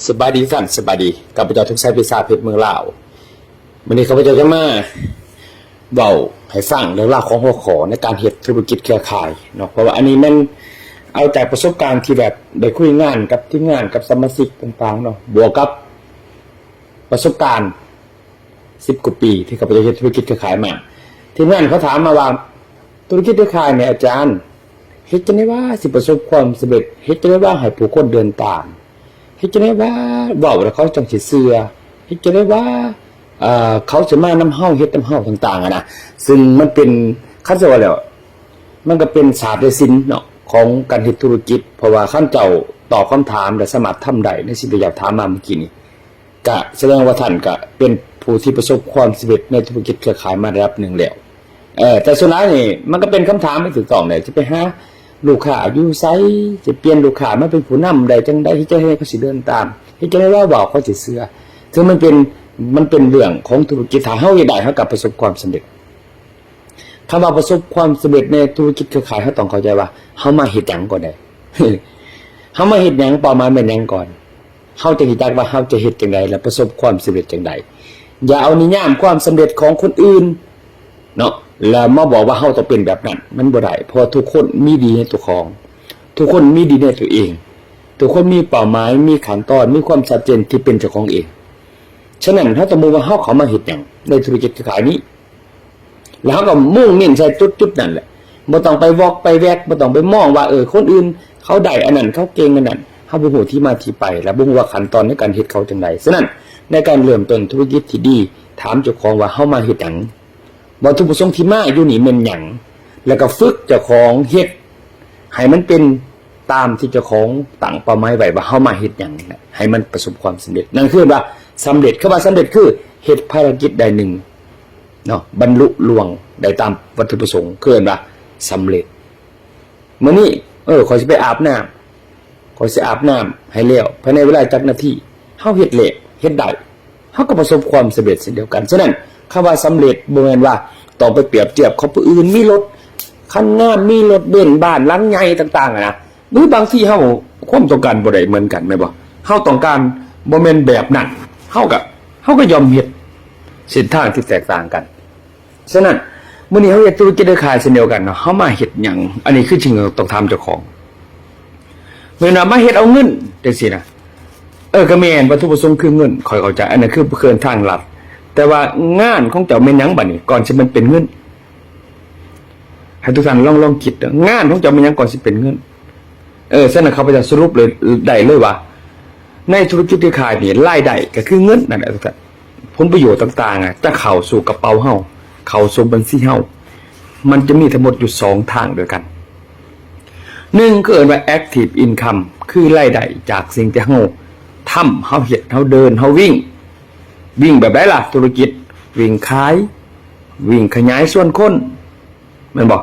ສະບາຍດີທ່ານ ສະບາຍດີ. ຂ້າພະເຈົ້າ ທຸງໄຊ ພິສາເພັດ ເມືອງລາວ. ມື້ນີ້ຂ້າພະເຈົ້າຈະມາເວົ້າໃຫ້ຟັງເລື່ອງລາວຂອງຫົວຂໍ້ໃນການເຮັດທຸລະກິດເຄືອຂ່າຍເນາະ, ເພາະວ່າອັນນີ້ແມ່ນເອົາຈາກປະສົບການທີ່ແບບໄດ້ຄຸຍງານກັບທີມງານ ກັບສະມາຊິກຕ່າງໆເນາະ, ບວກກັບປະສົບການສິບກວ່າປີທີ່ຂ້າພະເຈົ້າເຮັດທຸລະກິດເຄືອຂ່າຍມາ. ທີມງານເຂົາຖາມມາວ່າ ທຸລະກິດເຄືອຂ່າຍນີ້ອາຈານ ເຮັດຈັ່ງໃດວ່າຊິປະສົບຄວາມສຳເລັດ? ເຮັດຈັ່ງໃດວ່າໃຫ້ຜູ້ຄົນເດີນຕາມ? ເຮັດຈັ່ງໃດວ່າເວົ້າແລ້ວເຂົາຈັ່ງຊິເຊື່ອ? ເຮັດຈັ່ງໃດວ່າ ເອີ ເຂົາຊິມານຳເຮົາ ເຮັດນຳເຮົາຕ່າງໆຫັ້ນນະ. ຊຶ່ງມັນເປັນ ຄັນຊິເວົ້າແລ້ວ ມັນກໍເປັນສາດ ແລະ ສິນເນາະ ຂອງການເຮັດທຸລະກິດ, ເພາະວ່າຄັນເຈົ້າຕອບຄຳຖາມ ແລະ ສາມາດທຳໄດ້ໃນສິ່ງທີ່ເຈົ້າຖາມມາເມື່ອກີ້ນີ້ ກະສະແດງວ່າທ່ານກະເປັນຜູ້ທີ່ປະສົບຄວາມສຳເລັດໃນທຸລະກິດເຄືອຂ່າຍມາລະດັບໜຶ່ງແລ້ວ. ເອີ ແຕ່ສ່ວນຫຼາຍນີ້ມັນກໍເປັນຄຳຖາມທີ່ຖືກຕ້ອງແຫຼະ, ຈະໄປຫາລູກຄ້າຢູ່ໃສ? ຈະປ່ຽນລູກຄ້າມາເປັນຜູ້ນຳໄດ້ຈັ່ງໃດ? ເຮັດຈັ່ງໃດເຂົາຊິເດີນຕາມ? ເຮັດຈັ່ງໃດວ່າເວົ້າເຂົາຊິເຊື່ອ? ຄືມັນເປັນ ມັນເປັນເລື່ອງຂອງທຸລະກິດ, ຖ້າເຮົາເຮັດໄດ້ ເຮົາກໍປະສົບຄວາມສຳເລັດ. ຄຳວ່າປະສົບຄວາມສຳເລັດໃນທຸລະກິດເຄືອຂ່າຍ ເຮົາຕ້ອງເຂົ້າໃຈວ່າເຮົາມາເຮັດຫຍັງກ່ອນແດ່? ເຮົາມາເຮັດຫຍັງ? ເປົ້າໝາຍແມ່ນຫຍັງກ່ອນ? ເຮົາຈຶ່ງຮູ້ຈັກວ່າເຮົາຈະເຮັດຈັ່ງໃດ ແລະ ປະສົບຄວາມສຳເລັດຈັ່ງໃດ. ຢ່າເອົານິຍາມຄວາມສຳເລັດຂອງຄົນອື່ນເນາະ ແລ້ວມາບອກວ່າເຮົາຕ້ອງເປັນແບບນັ້ນ, ມັນບໍ່ໄດ້. ເພາະວ່າທຸກຄົນມີດີໃນຕົວຂອງ, ທຸກຄົນມີດີໃນຕົວເອງ, ທຸກຄົນມີເປົ້າໝາຍ, ມີຂັ້ນຕອນ, ມີຄວາມຊັດເຈນທີ່ເປັນເຈົ້າຂອງເອງ. ສະນັ້ນ ເຮົາຕ້ອງເບິ່ງວ່າເຮົາເຂົ້າມາເຮັດຫຍັງໃນທຸລະກິດເຄືອຂ່າຍນີ້. ແລ້ວເຮົາກໍມຸ່ງເນັ້ນໃສ່ຈຸດໆນັ້ນແຫຼະ, ບໍ່ຕ້ອງໄປວອກໄປແວກ, ບໍ່ຕ້ອງໄປມອງວ່າ ເອີ ຄົນອື່ນເຂົາໄດ້ອັນນັ້ນ, ເຂົາເກັ່ງອັນນັ້ນ. ເຮົາບໍ່ຮູ້ທີ່ມາທີ່ໄປ ແລະ ບໍ່ຮູ້ວ່າຂັ້ນຕອນໃນການເຮັດເຂົາຈັ່ງໃດ. ສະນັ້ນ ໃນການເລີ່ມຕົ້ນທຸລະກິດທີ່ດີ, ຖາມເຈົ້າຂອງວ່າ ເຮົາມາເຮັດຫຍັງ? ວັດຖຸປະສົງທີ່ມາຢູ່ນີ້ແມ່ນຫຍັງ? ແລ້ວກໍຝຶກເຈົ້າຂອງເຮັດໃຫ້ມັນເປັນຕາມທີ່ເຈົ້າຂອງຕັ້ງເປົ້າໝາຍໄວ້ວ່າ ເຮົາມາເຮັດຫຍັງ, ໃຫ້ມັນປະສົບຄວາມສຳເລັດ. ນັ້ນຄືວ່າສຳເລັດ, ຄຳວ່າສຳເລັດຄືເຮັດພາລະກິດໄດ້ໜຶ່ງ ເນາະ ບັນລຸລ່ວງໄດ້ຕາມວັດຖຸປະສົງ ເອີ້ນວ່າສຳເລັດ. ມື້ນີ້ ເອີ ຂ້ອຍຊິໄປອາບນ້ຳ, ຂ້ອຍຊິອາບນ້ຳໃຫ້ແລ້ວພາຍໃນເວລາຈັກນາທີ. ເຮົາເຮັດແລ້ວ ເຮັດໄດ້, ເຮົາກໍປະສົບຄວາມສຳເລັດເຊັ່ນດຽວກັນ. ສະນັ້ນ ຄຳວ່າສຳເລັດບໍ່ແມ່ນວ່າຕ້ອງໄປປຽບທຽບກັບຜູ້ອື່ນ ມີລົດຄັນງາມ, ມີລົດເບັນ, ບ້ານຫຼັງໃຫຍ່ຕ່າງໆ ຫັ້ນນະ. ຫຼືບາງທີເຮົາຄວາມຕ້ອງການບໍ່ໄດ້ເໝືອນກັນແມ່ນບໍ່? ເຮົາຕ້ອງການບໍ່ແມ່ນແບບນັ້ນ, ເຮົາກໍ ເຮົາກໍຍອມເຮັດເສັ້ນທາງທີ່ແຕກຕ່າງກັນ. ສະນັ້ນ ມື້ນີ້ເຮົາເຮັດທຸລະກິດເຄືອຂ່າຍເຊັ່ນດຽວກັນເນາະ, ເຮົາມາເຮັດຫຍັງ? ອັນນີ້ຄືສິ່ງທີ່ຕ້ອງຖາມເຈົ້າຂອງ. ແມ່ນວ່າມາເຮັດເອົາເງິນຈັ່ງຊີ້ນະ? ເອີ ກໍແມ່ນ, ວັດຖຸປະສົງຄືເງິນ, ຂ້ອຍເຂົ້າໃຈ, ອັນນັ້ນຄືເຄື່ອງທາງລັດ. ແຕ່ວ່າງານຂອງເຈົ້າແມ່ນຫຍັງບາດນີ້ ກ່ອນຊິມັນເປັນເງິນ? ໃຫ້ທຸກທ່ານລອງ ລອງຄິດເດີ, ງານຂອງເຈົ້າແມ່ນຫຍັງກ່ອນຊິເປັນເງິນ? ເອີ ສະນັ້ນ ຂ້າພະເຈົ້າສະຫຼຸບເລີຍ ໄດ້ເລີຍວ່າ ໃນທຸລະກິດເຄືອຂ່າຍນີ້ ລາຍໄດ້ກໍຄືເງິນນັ້ນແຫຼະທຸກທ່ານ. ຜົນປະໂຫຍດຕ່າງໆ ອະ ຈະເຂົ້າສູ່ກະເປົາເຮົາ, ເຂົ້າສູ່ບັນຊີເຮົາ, ມັນຈະມີທັງໝົດຢູ່ສອງທາງດ້ວຍກັນ. ໜຶ່ງ ຄືເອີ້ນວ່າ active income ຄືລາຍໄດ້ຈາກສິ່ງທີ່ເຮົາທຳ, ເຮົາເຮັດ, ເຮົາເດີນ, ເຮົາວິ່ງ. ວິ່ງແບບໃດລະ? ທຸລະກິດ, ວິ່ງຂາຍ, ວິ່ງຂະຫຍາຍສ່ວນຄົນ, ແມ່ນບໍ່?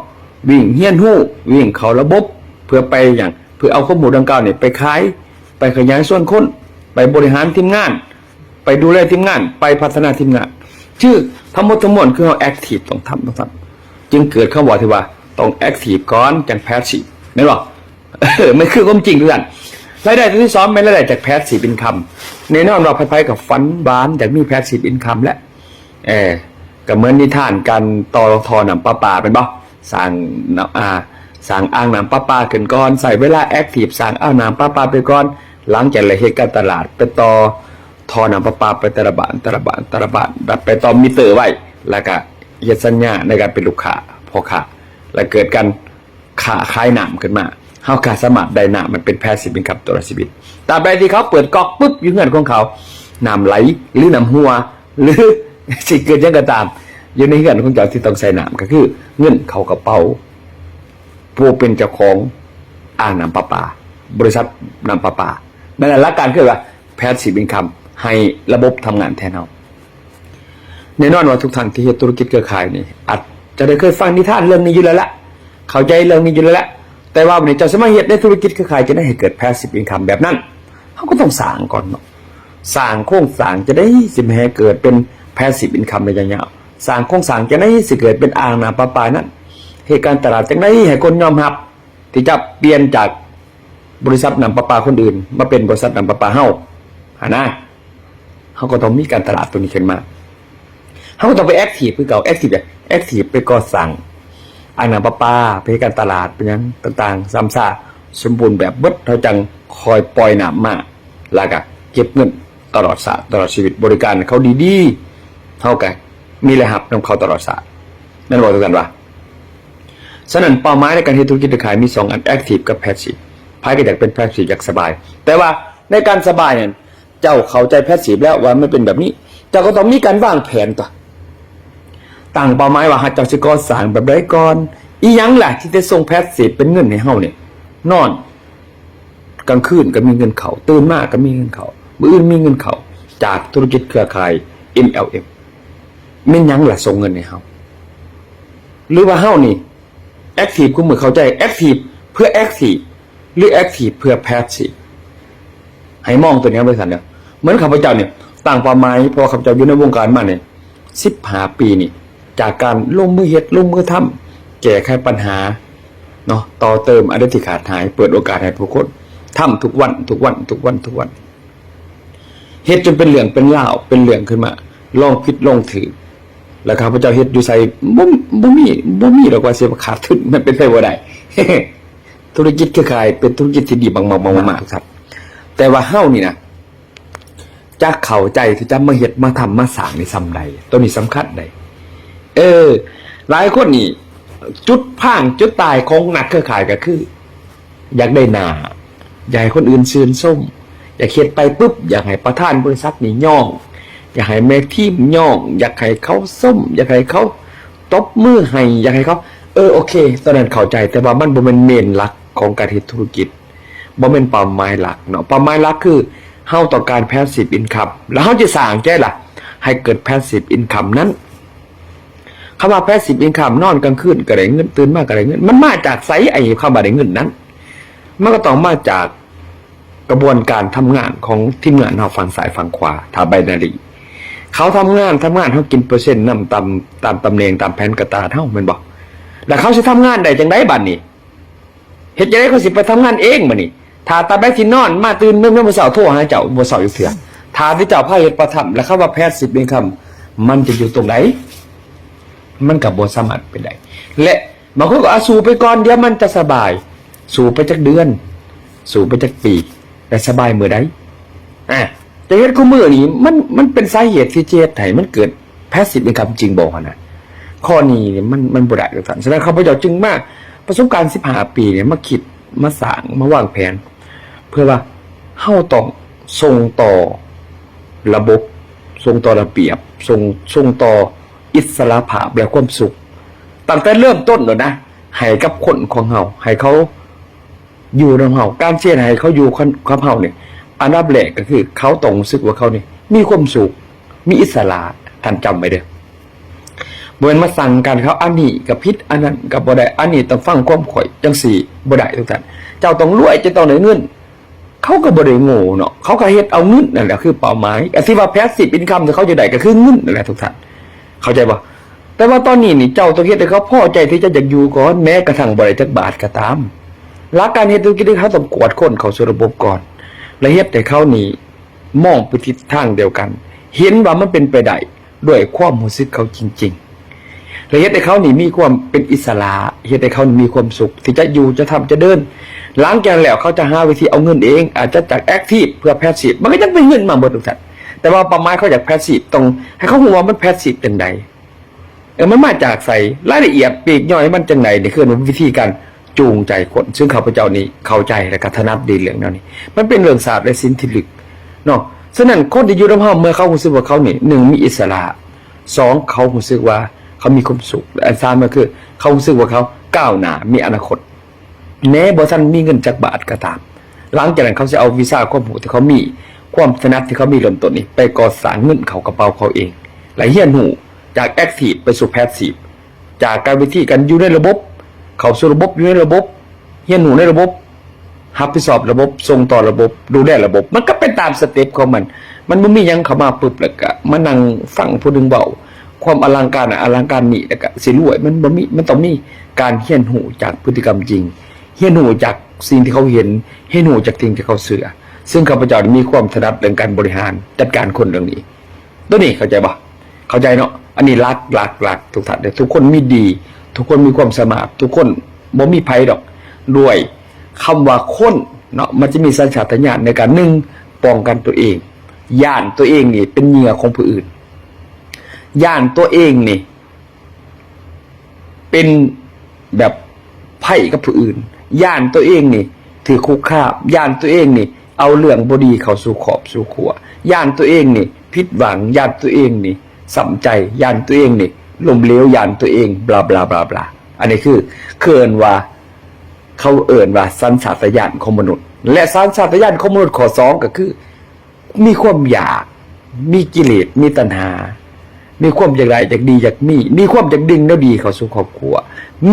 ວິ່ງຮຽນຮູ້, ວິ່ງເຂົ້າລະບົບ ເພື່ອໄປຫຍັງ? ເພື່ອເອົາຄວາມຮູ້ດັ່ງກ່າວນີ້ໄປຂາຍ, ໄປຂະຫຍາຍສ່ວນຄົນ, ໄປບໍລິຫານທີມງານ, ໄປດູແລທີມງານ, ໄປພັດທະນາທີມງານ. ຄືທັງໝົດທັງມວນຄືເຮົາ active ຕ້ອງທຳ, ຕ້ອງທຳ, ຈຶ່ງເກີດຄຳເວົ້າທີ່ວ່າຕ້ອງ active ກ່ອນ ຈັ່ງ passive ແມ່ນບໍ່? ເອີ ມັນຄືຄວາມຈິງຄືກັນ. ລາຍໄດ້ຕົວທີສອງແມ່ນລາຍໄດ້ຈາກ passive income. ແນ່ນອນວ່າໃຜໆກໍຝັນຫວານຢາກມີ passive income ແຫຼະ. ເອີ ກໍເໝືອນນິທານການຕໍ່ທໍ່ນ້ຳປະປາແມ່ນບໍ່? ສ້າງນ້ຳ ອ່າ ສ້າງອ່າງນ້ຳປະປາຂຶ້ນກ່ອນ, ໃຊ້ເວລາ active ສ້າງອ່າງນ້ຳປະປາໄປກ່ອນ, ຫຼັງຈາກນັ້ນເຮັດການຕະຫຼາດ ໄປຕໍ່ທໍ່ນ້ຳປະປາໄປແຕ່ລະບ້ານ ແຕ່ລະບ້ານ ແຕ່ລະບ້ານ ແລ້ວໄປຕໍ່ມີເຕີໄວ້ ແລ້ວກະເຮັດສັນຍາໃນການເປັນລູກຄ້າ ພໍ່ຄ້າ ແລ້ວເກີດການ ຄ້າຂາຍນ້ຳຂຶ້ນມາ, ເຮົາກໍສາມາດໄດ້ນ້ຳມາເປັນ passive income ຕະຫຼອດຊີວິດ. ຕາບໃດທີ່ເຂົາເປີດກັອກປຶບ ຢູ່ເຮືອນຂອງເຂົາ ນ້ຳໄຫຼ ຫຼື ນ້ຳຮົ່ວ ຫຼື ຊິເກີດຫຍັງກໍຕາມ ຢູ່ໃນເຮືອນຂອງເຈົ້າທີ່ຕ້ອງໃຊ້ນ້ຳ ກໍຄືເງິນເຂົ້າກະເປົາຜູ້ເປັນເຈົ້າຂອງອ່າງນ້ຳປະປາ, ບໍລິສັດນ້ຳປະປາ. ນັ້ນແຫຼະ ຫຼັກການຄືວ່າ passive income ໃຫ້ລະບົບທຳງານແທນເຮົາ. ແນ່ນອນວ່າທຸກທ່ານທີ່ເຮັດທຸລະກິດເຄືອຂ່າຍນີ້ ອາດຈະໄດ້ເຄີຍຟັງນິທານເລື່ອງນີ້ຢູ່ແລ້ວລະ, ເຂົ້າໃຈເລື່ອງນີ້ຢູ່ແລ້ວລະ, ແຕ່ວ່າບາດນີ້ເຈົ້າຊິມາເຮັດໃນທຸລະກິດເຄືອຂ່າຍຈັ່ງໃດໃຫ້ເກີດ passive income ແບບນັ້ນ? ເຮົາກໍຕ້ອງສ້າງກ່ອນເນາະ, ສ້າງໂຄງສ້າງຈັ່ງໃດຊິໃຫ້ເກີດເປັນ passive income ໄລຍະຍາວ, ສ້າງໂຄງສ້າງຈັ່ງໃດຊິເກີດເປັນອ່າງນ້ຳປະປານັ້ນ, ເຮັດການຕະຫຼາດຈັ່ງໃດໃຫ້ຄົນຍອມຮັບ ທີ່ຈະປ່ຽນຈາກບໍລິສັດນ້ຳປະປາຄົນອື່ນມາເປັນບໍລິສັດນ້ຳປະປາເຮົາ. ຫັ້ນນະ ເຮົາກໍຕ້ອງມີການຕະຫຼາດຕົວນີ້ຂຶ້ນມາ. ເຮົາກໍຕ້ອງໄປແອັກທີບຄືເກົ່າ ແອັກທີບແອັກທີບໄປກໍ່ສ້າງອ່າງນ້ຳປະປາ ໄປເຮັດການຕະຫຼາດ ໄປຫຍັງຕ່າງໆ ຊຳຊາສົມບູນແບບເບິດ ເຮົາຈັ່ງຄ່ອຍປ່ອຍນ້ຳມາ ແລ້ວກໍເກັບເງິນຕະຫຼອດຊາດຕະຫຼອດຊີວິດ ບໍລິການເຂົາດີໆ ເຮົາກໍມີລາຍຮັບນຳເຂົາຕະຫຼອດຊາດ ແມ່ນບໍ່ ທຸກທ່ານວ່າ? ສະນັ້ນເປົ້າໝາຍໃນການເຮັດທຸລະກິດເຄືອຂ່າຍມີສອງອັນ ແອັກທີບກັບແພສຊີບ ໃຜກໍຢາກເປັນແພສຊີບ ຢາກສະບາຍ ແຕ່ວ່າໃນການສະບາຍນັ້ນ ເຈົ້າເຂົ້າໃຈແພສຊີບແລ້ວວ່າມັນເປັນແບບນີ້ ເຈົ້າກໍຕ້ອງມີການວາງແຜນຕົວະ ຕັ້ງເປົ້າໝາຍວ່າເຈົ້າຊິກໍ່ສ້າງແບບໃດກ່ອນ ອີ່ຫຍັງລະທີ່ຈະສົ່ງແພສຊີບເປັນເງິນໃຫ້ເຮົານີ້ ນອນກາງຄືນກໍມີເງິນເຂົ້າ ຕື່ນມາກໍມີເງິນເຂົ້າ ມື້ອື່ນມີເງິນເຂົ້າ ຈາກທຸລະກິດເຄືອຂ່າຍ ເອັມແອລເອັມ ແມ່ນຫຍັງລະສົ່ງເງິນໃຫ້ເຮົາ ຫຼືວ່າເຮົານີ້ ແອັກທີບ ຄືມື້ເຂົ້າໃຈ ແອັກທີບເພື່ອແອັກທີບ ຫຼືແອັກທີບເພື່ອແພສຊີບ ໃຫ້ມອງຕົວນີ້ໄວ້ຊັ້ນເດີ. ເໝືອນຂ້າພະເຈົ້ານີ້ຕັ້ງເປົ້າໝາຍ ເພາະວ່າຂ້າພະເຈົ້າຢູ່ໃນວົງການມານີ້ສິບຫ້າປີນີ້ ຈາກການລົງມືເຮັດ ລົງມືທຳ ແກ້ໄຂບັນຫາເນາະ ຕໍ່ເຕີມອັນໃດທີ່ຂາດຫາຍ ເປີດໂອກາດໃຫ້ຜູ້ຄົນທຳທຸກວັນ ທຸກວັນ ທຸກວັນ ທຸກວັນ ເຮັດຈົນເປັນເລື່ອງເປັນລາວ ເປັນເລື່ອງຂຶ້ນມາ ລອງຜິດລອງຖືກ ແລ້ວຂ້າພະເຈົ້າເຮັດຢູ່ໃສ ບໍ່ ບໍ່ມີ ບໍ່ມີດອກວ່າຊິວ່າຂາດທຶນ ມັນເປັນໄປບໍ່ໄດ້. ທຸລະກິດເຄືອຂ່າຍເປັນທຸລະກິດທີ່ດີມາກໆໆໆ ແຕ່ວ່າເຮົານີ້ນະ ຈັກເຂົ້າໃຈທີ່ຈະມາເຮັດມາທຳມາສ້າງນີ້ສ່ຳໃດ ໂຕນີ້ສຳຄັນໃດ໋. ເອີ ຫຼາຍຄົນນີ້ ຈຸດພາງຈຸດຕາຍຂອງນັກເຄືອຂ່າຍກໍຄື ຢາກໄດ້ໜ້າ ຢາກໃຫ້ຄົນອື່ນຊື່ນຊົມ ຢາກເຮັດໄປປຶບ ຢາກໃຫ້ປະທານບໍລິສັດນີ້ຍ້ອງ ຢາກໃຫ້ແມ່ທີມຍ້ອງ ຢາກໃຫ້ເຂົາຊົມ ຢາກໃຫ້ເຂົາຕົບມືໃຫ້ ຢາກໃຫ້ເຂົາ ເອີ ໂອເຄ ຕອນນັ້ນເຂົ້າໃຈ ແຕ່ວ່າມັນບໍ່ແມ່ນເມນຫຼັກຂອງການເຮັດທຸລະກິດ ບໍ່ແມ່ນເປົ້າໝາຍຫຼັກເນາະ. ເປົ້າໝາຍຫຼັກຄືເຮົາຕ້ອງການ passive income ແລ້ວເຮົາຈະສ້າງຈັ່ງໃດລະ ໃຫ້ເກີດ passive income ນັ້ນ. ຄຳວ່າ passive income ນອນກາງຄືນກໍໄດ້ເງິນ ຕື່ນມາກໍໄດ້ເງິນ ມັນມາຈາກໃສ ໄອ້ຄຳວ່າໄດ້ເງິນນັ້ນ? ມັນກໍຕ້ອງມາຈາກກະບວນການທຳງານຂອງທີມງານເຮົາຝັ່ງຊ້າຍຝັ່ງຂວາ ຖ້າ binary ເຂົາທຳງານ ທຳງານ ເຮົາກິນເປີເຊັນນຳຕາມ ຕາມຕຳແໜ່ງ ຕາມແຜນການຕະຫຼາດເຮົາ ແມ່ນບໍ່? ແລ້ວເຂົາຊິທຳງານໄດ້ຈັ່ງໃດບາດນີ້? ເຮັດຈັ່ງໃດເຂົາຊິໄປທຳງານເອງບາດນີ້? ຖ້າຕາບໃດທີ່ນອນມາຕື່ນມາແມ່ນມື້ເຊົ້າໂທຫາເຈົ້າ ບໍ່ເຊົາຈັກເທື່ອ ຖ້າທີ່ເຈົ້າພາເຮັດພາທຳ ແລ້ວຄຳວ່າ passive income ມັນຈະຢູ່ຕົງໃດ? ມັນກໍບໍ່ສາມາດເປັນໄດ້ ແລະ ບາງຄົນກໍ ອາ ສູ້ໄປກ່ອນ ດຽວມັນຈະສະບາຍ. ສູ້ໄປຈັກເດືອນ? ສູ້ໄປຈັກປີ? ແລ້ວສະບາຍມື້ໃດ? ອາ ຈະເຮັດຄູ່ມື້ນີ້ ມັນ ມັນເປັນສາເຫດທີ່ຈະເຮັດໃຫ້ມັນເກີດ passive income ຈິງບໍ່ຫັ້ນນະ? ຂໍ້ນີ້ມັນ ມັນບໍ່ໄດ້ ວ່າຊັ້ນ. ສະນັ້ນ ຂ້າພະເຈົ້າຈຶ່ງມາປະສົບການສິບຫ້າປີນີ້ ມາຄິດ ມາສ້າງ ມາວາງແຜນ ເພື່ອວ່າເຮົາຕ້ອງສົ່ງຕໍ່ລະບົບ, ສົ່ງຕໍ່ລະບຽບ, ສົ່ງ ສົ່ງຕໍ່ອິດສະຫຼະພາບ ແລະ ຄວາມສຸກ ຕັ້ງແຕ່ເລີ່ມຕົ້ນໂລດນະ ໃຫ້ກັບຄົນຂອງເຮົາ ໃຫ້ເຂົາ ຢູ່ນຳເຮົາ. ການຊິເຮັດໃຫ້ເຂົາຢູ່ກັບເຮົານີ້ ອັນດັບແລກກໍຄືເຂົາຕ້ອງຮູ້ສຶກວ່າເຂົານີ້ມີຄວາມສຸກ ມີອິດສະຫຼະ. ທ່ານຈຳໄວ້ເດີ້ ບໍ່ແມ່ນມາສັ່ງການເຂົາ ອັນນີ້ກໍຜິດ ອັນນັ້ນກໍບໍ່ໄດ້ ອັນນີ້ຕ້ອງຟັງຄວາມຂ້ອຍ ຈັ່ງຊີ້ບໍ່ໄດ້ ທຸກທ່ານ. ເຈົ້າຕ້ອງລວຍ ເຈົ້າຕ້ອງໄດ້ເງິນ. ເຂົາກໍບໍ່ໄດ້ໂງ່ເນາະ ເຂົາກໍເຮັດເອົາເງິນນັ້ນແຫຼະຄືເປົ້າໝາຍ. ອັນທີ່ວ່າ passive income ທີ່ເຂົາຈະໄດ້ກໍຄືເງິນນັ້ນແຫຼະ ທຸກທ່ານ ເຂົ້າໃຈບໍ່? ແຕ່ວ່າຕອນນີ້ນີ້ ເຈົ້າຕ້ອງເຮັດໃຫ້ເຂົາພໍໃຈທີ່ຈະຢາກຢູ່ກ່ອນ ແມ້ກະທັ່ງບໍ່ໄດ້ຈັກບາດກໍຕາມ. ຫຼັກການເຮັດທຸລະກິດ ເຮົາຕ້ອງກວດຄົນເຂົ້າສູ່ລະບົບກ່ອນ ແລະ ເຮັດໃຫ້ເຂົານີ້ມອງໄປທິດທາງດຽວກັນ ເຫັນວ່າມັນເປັນໄປໄດ້ດ້ວຍຄວາມຮູ້ສຶກເຂົາຈິງໆ ແລະ ເຮັດໃຫ້ເຂົານີ້ມີຄວາມເປັນອິດສະຫຼະ ເຮັດໃຫ້ເຂົານີ້ມີຄວາມສຸກທີ່ຈະຢູ່ ຈະທຳ ຈະເດີນ. ຫຼັງຈາກນັ້ນແລ້ວ ເຂົາຈະຫາວິທີເອົາເງິນເອງ ອາດຈະຈາກ active ເພື່ອ passive ມັນກໍຍັງເປັນເງິນມາເບິດ ທຸກທ່ານ. ແຕ່ວ່າເປົ້າໝາຍເຂົາຢາກ passive ຕ້ອງໃຫ້ເຂົາຮູ້ວ່າມັນ passive ຈັ່ງໃດ ເອີ ມັນມາຈາກໃສ ລາຍລະອຽດປີກຍ່ອຍມັນຈັ່ງໃດ. ນີ້ຄືວິທີການຈູງໃຈຄົນ ຊຶ່ງຂ້າພະເຈົ້ານີ້ເຂົ້າໃຈ ແລະ ກໍຖະໜັດດີເລື່ອງແນວນີ້. ມັນເປັນເລື່ອງສາດ ແລະ ສິນທີ່ລຶກເນາະ. ສະນັ້ນ ຄົນທີ່ຢູ່ນຳເຮົາ ເມື່ອເຂົາຮູ້ສຶກວ່າເຂົານີ້ ໜຶ່ງ ມີອິດສະຫຼະ, ສອງ ເຂົາຮູ້ສຶກວ່າເຂົາມີຄວາມສຸກ ແລະ ອັນສາມກໍຄືເຂົາຮູ້ສຶກວ່າເຂົາກ້າວໜ້າ ມີອະນາຄົດ ແມ້ບໍ່ທັນມີເງິນຈັກບາດກໍຕາມ. ຫຼັງຈາກນັ້ນ ເຂົາຊິເອົາວິຊາຄວາມຮູ້ທີ່ເຂົາມີ ຄວາມຖະໜັດທີ່ເຂົາມີເລີ່ມຕົ້ນນີ້ ໄປກໍ່ສ້າງເງິນເຂົ້າກະເປົາເຂົາເອງ ແລະ ຮຽນຮູ້ຈາກ active ໄປສູ່ passive ຈາກການ ວິທີການຢູ່ໃນລະບົບ ເຂົ້າສູ່ລະບົບ ຢູ່ໃນລະບົບ ຮຽນຮູ້ໃນລະບົບ ຮັບຜິດຊອບລະບົບ ສົ່ງຕໍ່ລະບົບ ດູແລລະບົບ. ມັນກໍເປັນຕາມສະເຕັບຂອງມັນ. ມັນບໍ່ມີຫຍັງເຂົ້າມາປຶບ ແລ້ວກໍມານັ່ງຟັງຜູ້ໜຶ່ງເວົ້າ ຄວາມອະລັງການນັ້ນອະລັງການນີ້ ແລ້ວກໍຊິລວຍ. ມັນບໍ່ມີ. ມັນຕ້ອງມີການຮຽນຮູ້ຈາກພຶດຕິກຳຈິງ ຮຽນຮູ້ຈາກສິ່ງທີ່ເຂົາເຫັນ ຮຽນຮູ້ຈາກສິ່ງທີ່ເຂົາເຊື່ອ. ຊຶ່ງຂ້າພະເຈົ້າມີຄວາມຖະໜັດເລື່ອງການບໍລິຫານຈັດການຄົນເລື່ອງນີ້. ໂຕນີ້ເຂົ້າໃຈບໍ່? ເຂົ້າໃຈເນາະ. ອັນນີ້ຫຼັກ, ຫຼັກ, ຫຼັກ ທຸກທ່ານເດີ. ທຸກຄົນມີດີ, ທຸກຄົນມີຄວາມສາມາດ, ທຸກຄົນບໍ່ມີໃຜດອກ. ດ້ວຍຄຳວ່າຄົນເນາະ, ມັນຈະມີສັນຊາດຕະຍານໃນການ ໜຶ່ງ ປ້ອງກັນຕົວເອງ. ຢ້ານຕົວເອງນີ້ເປັນເຫຍື່ອຂອງຜູ້ອື່ນ. ຢ້ານຕົວເອງນີ້ ເປັນແບບໄພກັບຜູ້ອື່ນ, ຢ້ານຕົວເອງນີ້ຖືກຄຸກຄາມ, ຢ້ານຕົວເອງນີ້ເອົາເລື່ອງບໍ່ດີເຂົ້າສູ່ຄອບສູ່ຄົວ, ຢ້ານຕົວເອງນີ້ຜິດຫວັງ, ຢ້ານຕົວເອງນີ້ຊ້ຳໃຈ, ຢ້ານຕົວເອງນີ້ລົ້ມເຫຼວ, ຢ້ານຕົວເອງ ບລາ ບລາ ບລາ ບລາ. ອັນນີ້ຄື ເອີ້ນວ່າ ເຂົາເອີ້ນວ່າສັນຊາດຕະຍານຂອງມະນຸດ. ແລະ ສັນຊາດຕະຍານຂອງມະນຸດຂໍ້ສອງກໍຄື ມີຄວາມຢາກ, ມີກິເລດ, ມີຕັນຫາ, ມີຄວາມຢາກໄດ້, ຢາກດີ, ຢາກມີ, ມີຄວາມຢາກດຶງແນວດີເຂົ້າສູ່ຄອບຄົວ, ມີ